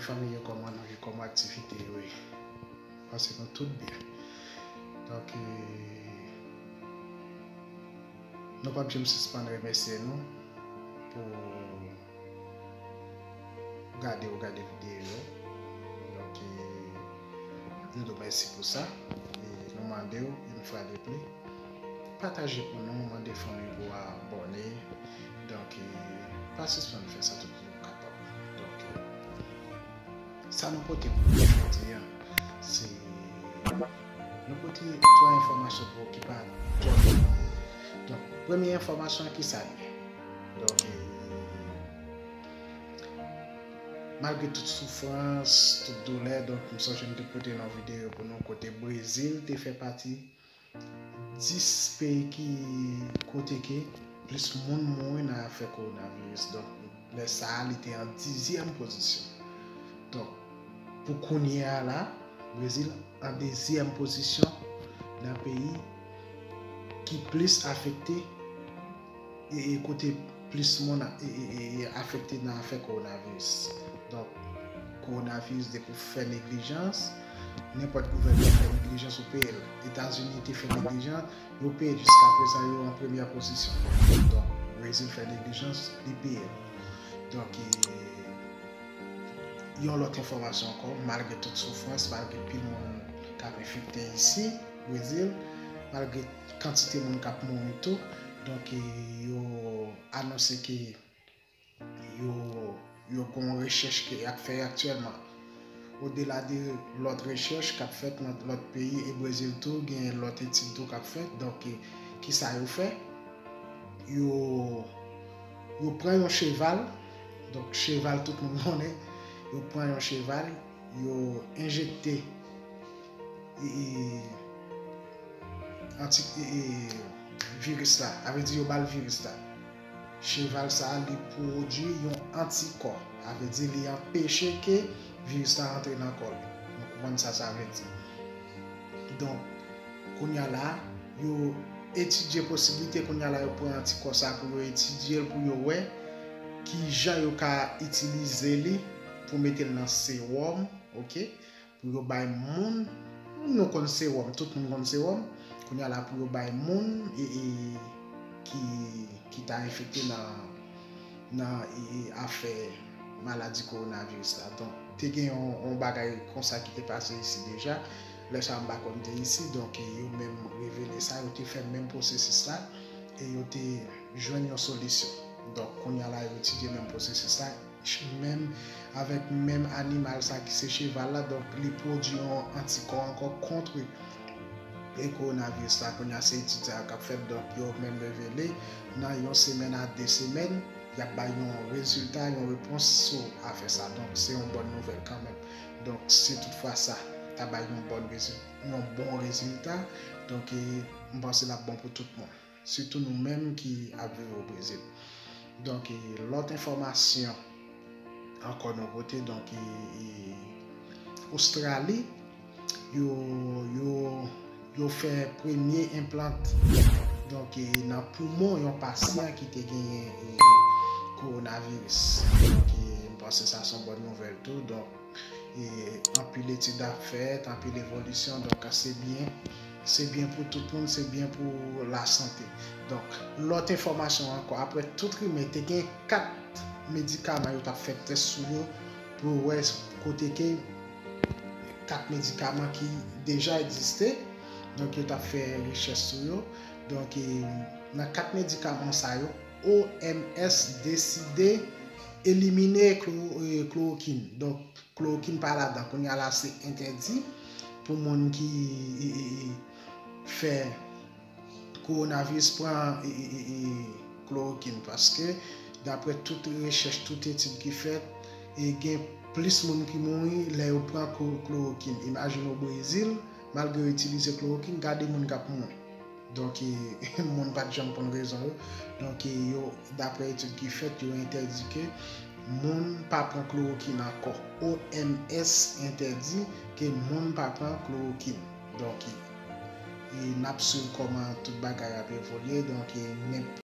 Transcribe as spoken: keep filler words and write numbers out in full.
Fanmi yo, kòman nou ye? Kòman aktivite yo ye? Panse nou tout byen. Donk, eh, nou p ap janm sispann remèsye nou pou gade ou gade videyo yo. Donk, eh, nou di w mèsi pou sa. E nou mande w, yon fwa de pli, pataje pou nou, mande fanmi pou abòne. Donk, eh, pa sispann fè sa tout jan ou kapab. Donk, eh, sa nou pote pou nou jodi a, se nou pote twa enfòmasyon pou okipe nou. Donk, premye enfòmasyon an, ki sa ye? Donk, eh, malgre tout soufrans, tout doulè, donk, m sonje m te pote yon videyo pou nou kote Brezil te fè pati dis peyi ki kote ke plis moun mouri nan afè kowonaviris. Donk, lè sa a, li te an dizyèm pozisyon. Donk, pou kounye a la, Brezil an dezyèm pozisyon nan peyi ki plis afekte e, e kote plis moun a- e, e, e, e afekte nan afè kowonaviris. Donk, kowonaviris, depi w fè neglijans, nenpòt gouvènman fè neglijans, ou peye l. Etazini te fè neglijans, yo peye l. Jiska prezan, yo an premyè pozisyon. Donk, Brezil fè neglijans, li peye l. Donk, e, yon lòt enfòmasyon ankò, malgre tout soufrans, malgre pil moun k ap enfekte isi, Brezil, malgre kantite moun k ap mouri tou, donk, e, yo anonse ke yo, yo gen yon rechèch ke y ap fè aktyèlman. Odela de lòt rechèch k ap fèt nan lòt peyi, e Brezil tou, gen lòt etid tou k ap fèt. Donk, e, ki sa yo fè? Yo, yo pran yon cheval, donk cheval tout moun konnen, yo pran yon cheval, yo enjekte, e, e, anti, e, e, viris la, sa vle di yo ba l viris la. Cheval sa a, li pwodui yon antikò, sa vle di li anpeche ke viris la rantre nan kò l. Nou konprann sa sa vle di. Donk, kounye a la, yo etidye posiblite, kounye a la, yo pran antikò sa pou yo etidye l, pou yo wè ki jan yo ka itilize li pou mete l nan sewòm, oke? Pou yo bay moun, nou konn sewòm, tout moun konn sewòm. Kounye a la, pou yo bay moun e, e, ki, ki ta enfekte nan, nan e, e, afè maladi kowonaviris la. Donk, te gen yon, yon bagay konsa ki te pase isi deja. Lè sa a, m pa konn te isi, donk, e, yo menm revele sa, yo te fè menm pwosesis la, e yo te jwenn yon solisyon. Donk, kounye a la, yo etidye menm pwosesis la, menm avèk menm animal sa ki se cheval la, donk, li pwodui yon antikò ankò kont e kowonaviris la. Kounye a, se etid sa yo k ap fèt, donk, yo menm revele nan yon semèn a de semèn, y ap bay yon rezilta, yon repons sou afè sa. Donk, se yon bòn nouvèl kanmenm. Donk, si toutfwa sa ta bay yon bòn rezi- yon bon rezilta, donk, e, m panse l ap bon pou tout moun. Sitou nou menm ki ap viv o Brezil. Donk, e, lòt enfòmasyon ankò nou pote, donk, e, e, Ostrali, yo, yo, yo fè premye enplant, donk, e, nan poumon yon pasyan ki te genyen, e, kowonaviris. Donk, e, m panse sa se yon bòn nouvèl tou. Donk, e, anpil etid ap fèt, anpil evolisyon, donk, se byen, se byen pou tout moun, se byen pou lasante. Donk, lòt enfòmasyon ankò, apre tout rimè, te gen kat medikaman yo t ap fè tès sou yo pou wè kote ke kat medikaman ki deja egziste, donk, yo t ap fè rechèch sou yo. Donk, e, nan kat medikaman sa yo, O M S deside elimine klo- e, klorokin. Donk, klorokin pa ladan. Kounye a la, se entèdi pou moun ki, e, e, e, fè kowonaviris pran, e, e, e, e, klorokin. Paske, daprè tout rechèch, tout etid ki fèt, e gen plis moun ki mouri lè yo pran klo- klorokin. Imajine w Brezil, malgre yo itilize klorokin, gade moun k ap mouri. Donk, e, moun pa t janm konn rezon yo. Donk, e, yo, daprè etid ki fèt, yo entèdi ke moun pa pran klorokin ankò. O M S entèdi ke moun pa pran klorokin. Donk, e, e n ap swiv kòman tout bagay ap evolye. Donk, e, nenp-